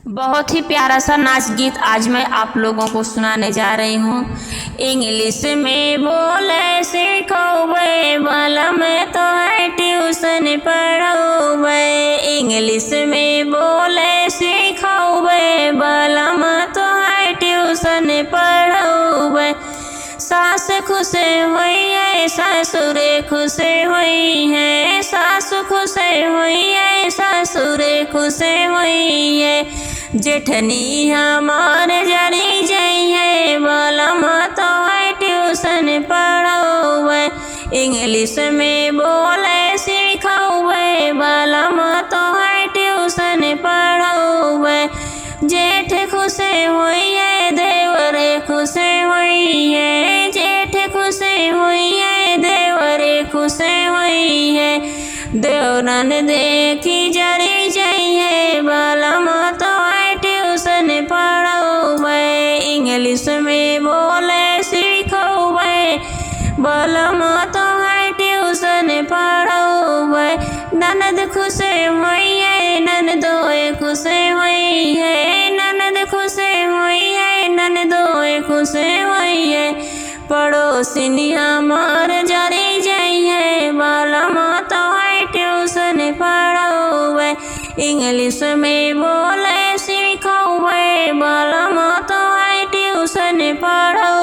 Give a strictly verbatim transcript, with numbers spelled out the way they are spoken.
बहुत ही प्यारा सा नाच गीत आज मैं आप लोगों को सुनाने जा रही हूँ। इंग्लिश में बोले सिखौबे बलम, तोहै ट्यूशन पढ़ौबे। इंग्लिश में बोले सिखौबे बलम, तोहै ट्यूशन पढ़ौबे। सास खुश होइहैं, ससुर खुश होइहैं, सास खुश होइहैं, ससुर खुश होइहैं। जेठनी हमार जरी जइहैं, बलम तोहै ट्यूशन पढ़ौबे। इंग्लिश में बोले सिखौबे, बलम तोहै ट्यूशन पढ़ौबे। जेठ खुश होइहैं, देवर खुश होइहैं, जेठ खुश होइहैं, देवर खुश होइहैं। देवरन देखी जरी जइहैं, बलम तोहै ट्यूशन पढ़ौबे। इंग्लिश में बोले सिखौबे, बलम तोहै ट्यूशन पढ़ौबे। ननद खुश होइहैं, ननदोय खुश होइहैं, ननद खुश होइहैं, ननदोय खुश होइहैं। पड़ोसिन हमार जरी जइहैं, बलम तोहै ट्यूशन पढ़ौबे। इंग्लिश में बोले सिखौबे, बलम तोहै ट्यूशन पढ़ौबे।